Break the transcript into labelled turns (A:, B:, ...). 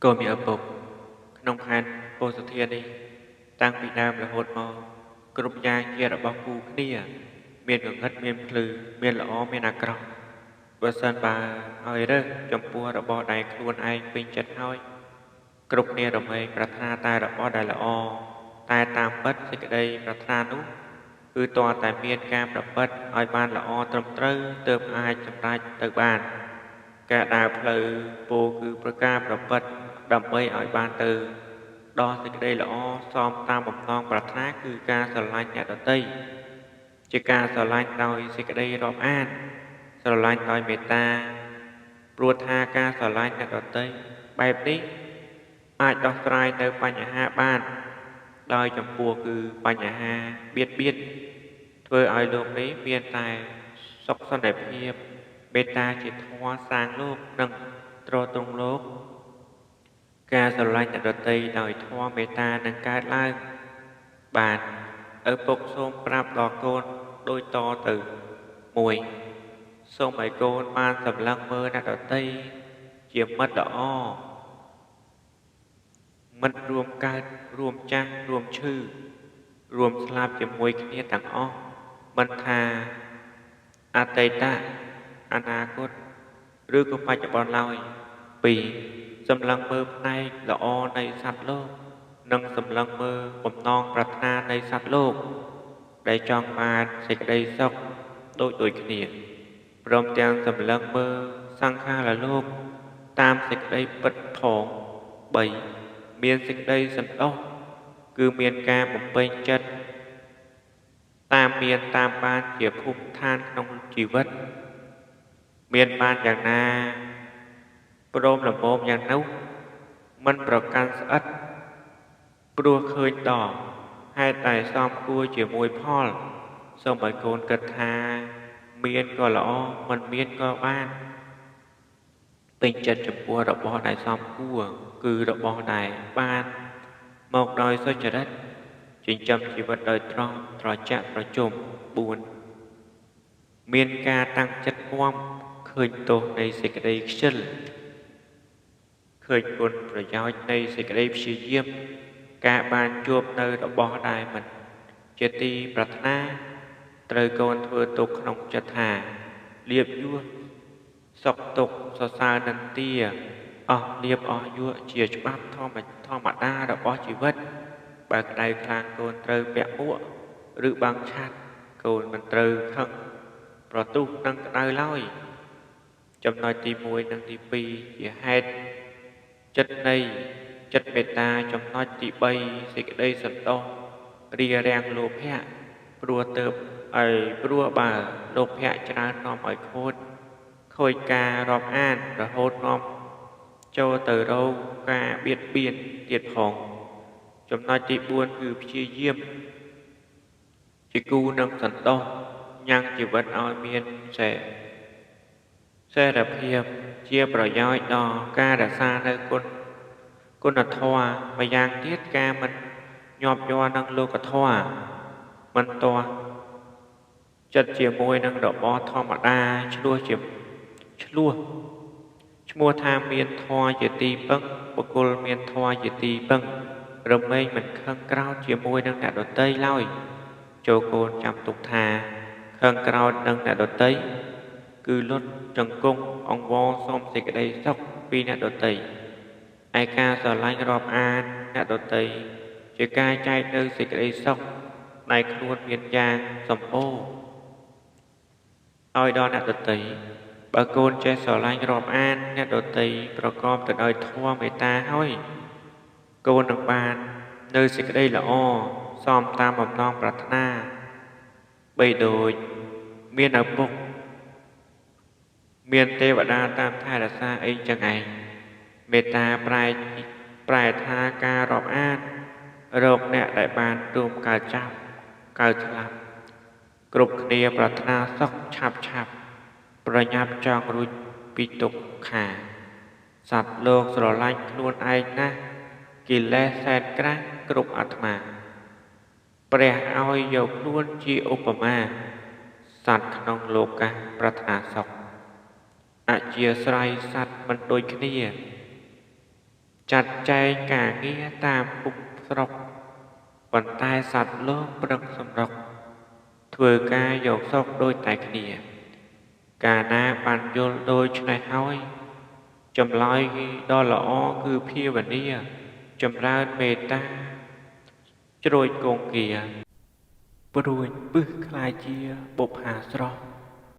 A: ក៏មានឪពុកក្នុងផែនពោសធានេះតាំងពីដើមរហូតមកគ្រប់យ៉ាងជារបស់គូគ្នាមានងងឹតមានភ្លឺមានល្អមានអាក្រក់បើសិនបើឲ្យរើសចំពោះរបស់ដែលខ្លួនឯងពេញចិត្តហើយគ្រប់គ្នារមែងប្រាថ្នាតែរបស់ដែលល្អតែតាមពិតសេចក្តីប្រាថ្នានោះគឺទាល់តែមានការប្រព្រឹត្តឲ្យបានល្អត្រឹមត្រូវទើបអាចសម្រេចទៅបានការដើរផ្លូវពោលគឺប្រការប្រព្រឹត្តដើម្បីឲ្យបានទៅដល់សេចក្តីល្អសមតាមបំណងប្រាថ្នាគឺការស្រឡាញ់អ្នកដទៃជាការស្រឡាញ់ដោយសេចក្តីរាប់អានស្រឡាញ់ដោយមេត្តាព្រោះថាការស្រឡាញ់អ្នកដទៃបែបនេះអាចដោះស្រាយនៅបញ្ហាបានដោយចំពោះគឺបញ្ហាបៀតបៀនធ្វើឲ្យលោកនេះមានតែសុខសន្តិភាពមេត្តាជាធម៌សាងលោកនិងទ្រទ្រង់លោកការស្រឡាញ់អ្នកដទៃដោយធម៌មេត្តានឹងកើតឡើងបានឪពុកសូមប្រាប់ដល់កូនដូចតទៅ1សូមឲ្យកូនបានសម្លឹងមើលអ្នកដទៃជាមិត្តល្អមិត្តរួមកើតរួមចាស់រួមឈឺរួមស្លាប់ជាមួយគ្នាទាំងអស់មិនថាអតីតអនាគតឬក៏បច្ចុប្បន្នឡើយ2សម្លឹងមើលផ្នែកល្អនៃសត្វលោកនិងសម្លឹងមើលបំណងប្រាថ្នានៃសត្វលោកដែលចង់បានសេចក្តីសុខដូចគ្នាព្រមទាំងសម្លឹងមើលសង្ខារលោកតាមសេចក្តីពិតផង3មានសេចក្តីសន្តោសគឺមានការបំពេញចិត្តតាមមានតាមបានជាភូមិឋានក្នុងជីវិតមានបានយ៉ាងណាព្រមល្មមយ៉ាងនោះមិនប្រកាន់ស្អិតព្រោះឃើញដល់ហេតុតែសមគួរជាមួយផលសូមឲ្យកូនគិតថាមានក៏ល្អមិនមានក៏បានពេញចិត្តចំពោះរបស់ដែលសមគួរគឺរបស់ដែលបានមកដោយសុចរិតចិញ្ចឹមជីវិតដោយត្រង់ត្រជាក់ត្រជុំ4មានការតាំងចិត្តមាំឃើញទោសនៃសេចក្តីខ្ជិលឃើញគុណប្រយោជន៍នៃសេចក្តីព្យាយាមការបានជួបនៅរបស់ដែលមិនជាទីប្រាថ្នាត្រូវកូនធ្វើទុកក្នុងចិត្តថាលៀបយួរសុខទុក្ខសរសើរនិន្ទាអស់លៀបអស់យក់ជាច្បាប់ធម្មតារបស់ជីវិតបើក្តៅខ្លាំងកូនត្រូវពាក់មួកឬបាំងឆ័ត្រកូនមិនត្រូវខឹងប្រទុះនឹងក្តៅឡើយចំណុចទី1និងទី2ជាហេតុចិត្តនៃចិត្តមេត្តាចំណុចទី3សេចក្តីសន្តោសរារាំងលោភៈព្រោះទៅឲ្យព្រោះបើលោភៈច្រើននាំឲ្យខូចការរាប់អានរហូតនាំចូលទៅរកការបៀតបៀនទៀតផងចំណុចទី4គឺព្យាយាមជាគូនឹងសន្តោសញ៉ាំងជីវិតឲ្យមានសេរីភាពជាប្រយោជន៍ដល់ការរក្សានៅគុណធម៌ម្យ៉ាងទៀតការមិនញាប់ញ័រនឹងលោកធម៌មិនទាស់ចិត្តជាមួយនឹងរបស់ធម្មតាឆ្លោះឈ្មោះថាមានធម៌ជាទីពឹងបុគ្គលមានធម៌ជាទីពឹងរមែងមិនខឹងក្រោធជាមួយនឹងអ្នកដទៃឡើយចូលកូនចាំទុកថាខឹងក្រោធនឹងអ្នកដទៃគឺលុតចង្គង់អង្វរសុំសេចក្តីសុខពីអ្នកដទៃឯការស្រឡាញ់រាប់អានអ្នកដទៃជាការចែកនៅសេចក្តីសុខដែលខ្លួនមានយ៉ាងសម្បូរឲ្យដល់អ្នកដទៃបើកូនចេះស្រឡាញ់រាប់អានអ្នកដទៃប្រកបទៅដោយធម៌មេត្តាហើយកូននឹងបាននៅសេចក្តីល្អសមតាមបំណងប្រាថ្នាបីដូចមានឪពុកមានទេវតាតាមថែរក្សាអីចឹងឯងមេត្តាប្រែថាការរាប់អានរកអ្នកដែលបានរួមកើតចាប់កើតស្លាប់គ្រប់គ្នាប្រាថ្នាសុខឆាប់ឆាប់ប្រញាប់ចង់រួចពីទុក្ខាសត្វលោកស្រឡាញ់ខ្លួនឯងណាស់កិលេសសែនក្រាស់គ្រប់អាត្មាព្រះឲ្យយកខ្លួនជាឧបមាសត្វក្នុងលោកាប្រាថ្នាសុខអធ្យាស្រ័យសត្វមិនដូចគ្នា ចាត់ចែងការងារតាមភូមិស្រុក ប៉ុន្តែសត្វលោកប្រឹងសម្រុក ធ្វើការយកសុខដូចតែគ្នា កាលណាបានយល់ដូច្នេះហើយ ចម្លើយដ៏ល្អគឺភាវនា ចម្រើនមេត្តាជ្រោយគង្គា ព្រួញពឹសក្លាយជាបុប្ផាស្រស់។